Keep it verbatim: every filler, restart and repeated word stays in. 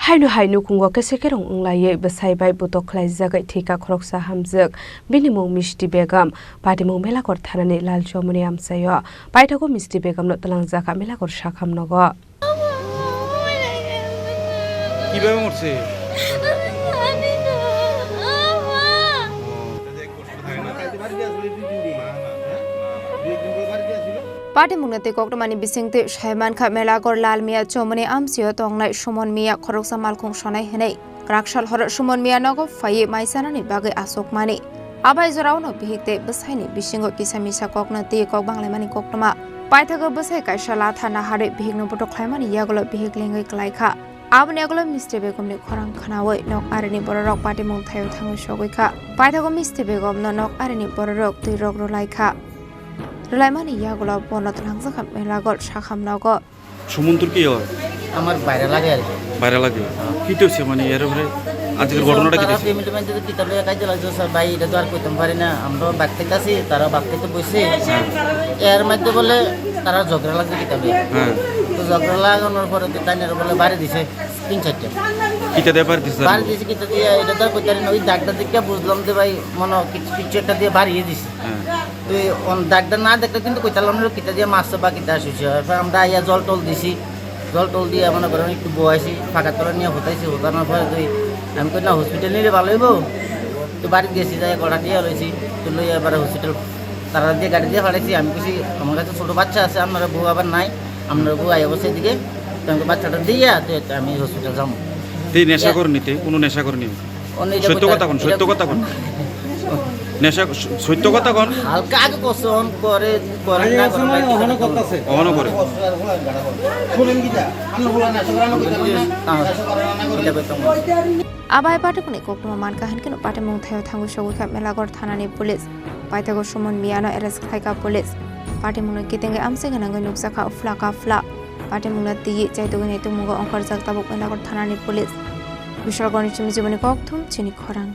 Haino hai nukhungo kese kerong wnglaiwi bwsai bai butok khlaijagwi thwika khoroksa hamjwk. Bini mung Misti Begum. Patimung Melaghor thanani Lalchomoni amchaio. Paithago Misti Begumno twlangjakha Melaghor sakham nogo. কিভাবে মরছে? Patimungno tei koktwmani bisingtwi sai mankha Melaghor Lal Miya Chomoni amchaio tongnai Suman Miya khoroksa malkhung sonai hwnwi. Kwrak sal horo Suman Miya nogo phaiwi mai chanani bagwi achukmani. Abai jorao no bihik tei bwsaini bisingo kisa misa kokno twi kok banglaimani koktwma. Paithago bwsai kaisa latha naharwi bihikno butok khlaimani yagulo bihik lengwi kwlaikha. Aboni yagulo Misti Begumni khorang khwnawi nok arini bororok patimung thaio thangwi sogwi kha. Paithago Misti Begumno nok arini bororok twirok rwlaikha. Rwlaimani yagulo bono twlangjakha Melaghor sakham nogo. সুমন্তুর কি হয়? আমার বাইরে লাগে আর কি। বাইরে লাগে? কি তো হচ্ছে মানে এর উপরে আজকের ঘটনাটা কি তারা হচ্ছে? ফ্যামিলি ম্যানেজার কিতা লইয়া কাইতে লাগছে, স্যার ভাই, এটা তো আর করতাম পারি না, আমরা ভাত খাইতাছি, তারা ভাত খাইতে বসে। হ্যাঁ। এর মধ্যে বলে তারা ঝগড়া লাগছে কিতা লইয়া। হ্যাঁ। তো ঝগড়া লাগানোর পরে তো তাই বলে বাড়ি দিছে তিন চারটে। কিতা দিয়ে বাড়ি দিছে? বাড়ি দিছে কিতা দিয়ে, এটা তো আর করতে পারি না। ওই দাগটা দেখে বুঝলাম যে ভাই মনে হয় কিছু, কিছু একটা দিয়ে বাড়িয়ে দিছে। হ্যাঁ। তো অন দাগটা না দেখলে কিন্তু কইতাম না কিতা দিয়ে মারছে বা কিতা শুইছে। এরপর আমরা আইয়া জল টল দিছি, জল টল দিয়ে মনে করেন একটু বয়াইছি, ফাঁকা তোলা নিয়ে হতাইছি, হতানোর পরে তুই আমি কই না হসপিটাল নিলে ভালো হইব। তো বাড়ি গেছি, যাই কড়া দিয়ে লইছি, তো লই এবার হসপিটাল তারা দিয়ে গাড়ি দিয়ে ফাটাইছি। আমি কইছি আমার কাছে ছোটো বাচ্চা আছে, আপনারা বউ আবার নাই, আপনারা বউ আই অবস্থা এদিকে, তো আমি বাচ্চাটা দিয়ে তো আমি হসপিটাল যাবো। এই নেশা করেনি, তে কোনো নেশা করেনি? সত্য কথা কোন? সত্য কথা কোন? নেশা, সত্য কথা কোন? হালকা আগে করছে, অন করে, করে না করে, অহনো করে। শুনেন কি তা? আমরা বলা না, সবার আমরা কইতে পারি না। Abai patimungni koktwma mankha hinkhe no patimung thaio thangwi sogwi kha Melaghor thanani police. Paithago Suman Miyano arrest khlaikha police. Patimungno kitengwi amchai gwnangwi nukjakha phla ka phla. Patimungno twiwi chaitugwi naitukmungo ongkhorjak tabuk Melaghor thanani police. Bishalgarhni Chumjibuni kokthum chini khorang.